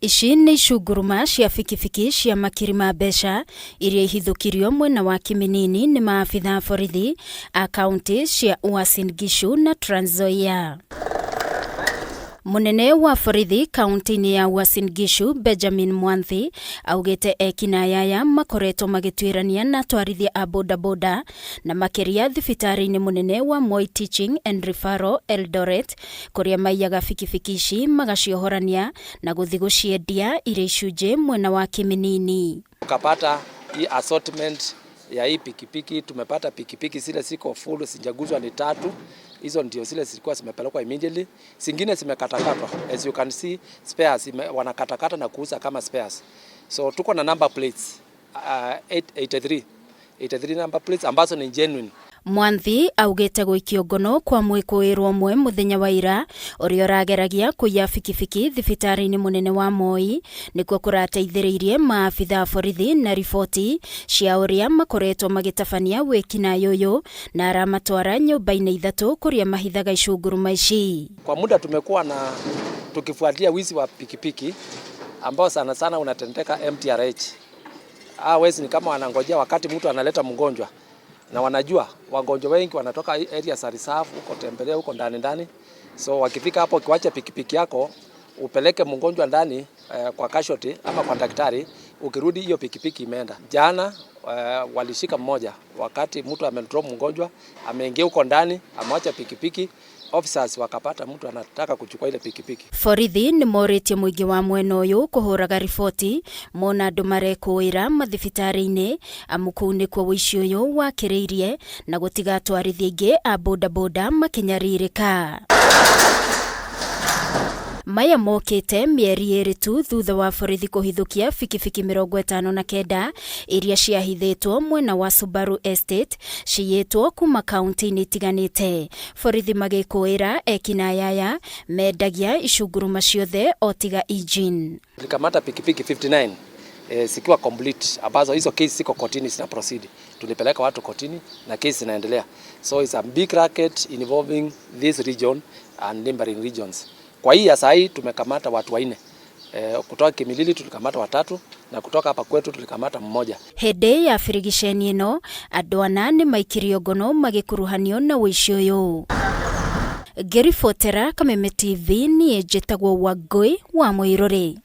Ici nĩ icunguruma cia bikibiki cia makiri ma mbeca iria ihithũkirio mwena wa Kiminini nĩ maabitha a borithi a kaunti cia Uasin Gishu na Trans Nzoia. Mũnene wa borithi kaunti-inĩ ya Uasin Gishu Benjamin Mwanthi augĩte ekinaĩ aya makoretwo magĩtuĩrania na atwarithia a bodaboda na makĩria thibitarĩ-inĩ mũnene wa Moi Teaching and Referral Eldoret kũrĩa maiyaga bikibiki ici magaciohorania na gũthiĩ gũciendia irĩ icunjĩ mwena wa Kiminini. Tukapata hii assortment ya hii pikipiki, tumepata pikipiki zile ziko full zijaguzwa ni tatu. Hizo ndio zile zilikuwa zimepelekwa immediately, zingine zimekatakatwa, as you can see spares wanakatakata na kuuza kama spares. So tuko na number plates 83 83 number plates ambazo ni genuine. Mwanthi augĩte gũikio ngono kwa mwĩkũĩrwo ũmwe mũthenya wa ira ũrĩa ũrageragia kũiya bikibiki thibitarĩ-inĩ mũnene wa Moi nĩkuo kũrateithĩrĩirie maabitha a borithi na riboti cia ũrĩa makoretwo magĩtabania wĩkinaĩ ũyũ na aramatwara nyũmba-inĩ ithatũ kũrĩa mahithaga icunguruma ici. Kwa muda tumekuwa na tukifuatilia wizi wa pikipiki ambao sana sana unatendeka MTRH. Hawa wezi ni kama wanangojea wakati mtu analeta mgonjwa na wanajua wagonjwa wengi wanatoka area za reserve huko tembelea huko ndani ndani, so wakifika hapo, ukiwacha pikipiki yako upeleke mgonjwa ndani kwa casualty ama kwa daktari, ukirudi hiyo pikipiki imeenda. Jana walishika mmoja wakati mtu amedrop mgonjwa, ameingia huko ndani, amewacha pikipiki, officers wakapata mtu anataka kuchukua ile pikipiki. Borithi nĩ morĩtie mũingĩ wa mwena ũyũ kũhũraga riboti mona andũ marekũĩra mathibitarĩ-inĩ amu kũu nĩkuo ũici ũyũ wakĩrĩirie na gũtiga atwarithia aingĩ a bodaboda makĩnyarirĩka. Maya mokĩte mĩeri 2 tu thutha wa borithi kũhithũkia bikibiki 59 iria ciahithĩtwo mwena wa Subaru Estate ciyĩtwo kuma kaunti-inĩ itiganĩte. Borithi magĩkũĩra ekinaĩ aya mendagia icunguruma ciothe o tiga engine. Tulikamata pikipiki 59 zikiwa complete ambazo hizo case ziko kotini zina proceed. Tulipeleka watu kotini na case zinaendelea. So it's a big racket involving this region and neighboring regions. Kwa hii ya saa hii tumekamata watu 4. Kutoka Kimilili tulikamata 3 na kutoka hapa kwetu tulikamata 1. Hĩndĩ ya birigiceni ĩno andũ ana nĩ maikirio ngono magĩkuruhanio na ũici ũyũ. Ngĩribotera Kameme TV niĩ njĩtagwo Wangũi wa Mũirũrĩ.